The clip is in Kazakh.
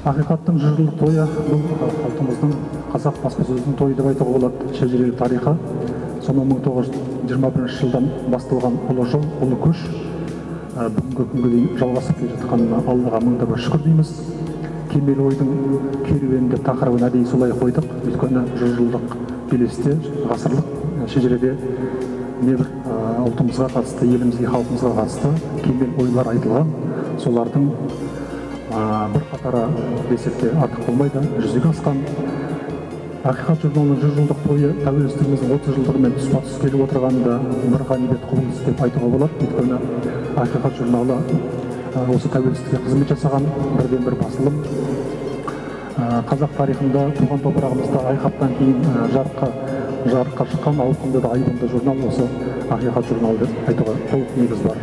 Ақиқаттың 100 жылдық тойы бұл ұлтымыздың, қазақ баспасөзінің тойы деп айтуға болады. Шежірелі тарихы, сонау 1921 жылдан басталған ұлы жол, ұлы көш бүгінгі күнге дейін жалғасып келе жатқанына Аллаға мың да бір шүкір дейміз. «Кемел ойдың керуені» деп тақырыбын әдейі солай қойдық, өйткені 100 жылдық белесте, ғасырлық шежіреде небір ұлтымызға қатысты, елімізге, халқымызға қатысты кемел ойлар айтылған. Солардың бірқатары десек те артық болмайды, жүзеге асқан. «Ақиқат» журналының 100 жылдық тойы тәуелсіздігіміздің 30 жылдығымен тұспа тұс келіп отырғаны да бір ғанибет құбылыс деп айтуға болады, өйткені «Ақиқат» журналы осы тәуелсіздікке қызмет жасаған бірден бір басылым. Қазақ тарихында, туған топырағымызда айқаптан кейін жарыққа шыққан ауқымды да айбынды журнал осы «Ақиқат» журналы деп айтуға толық негіз бар.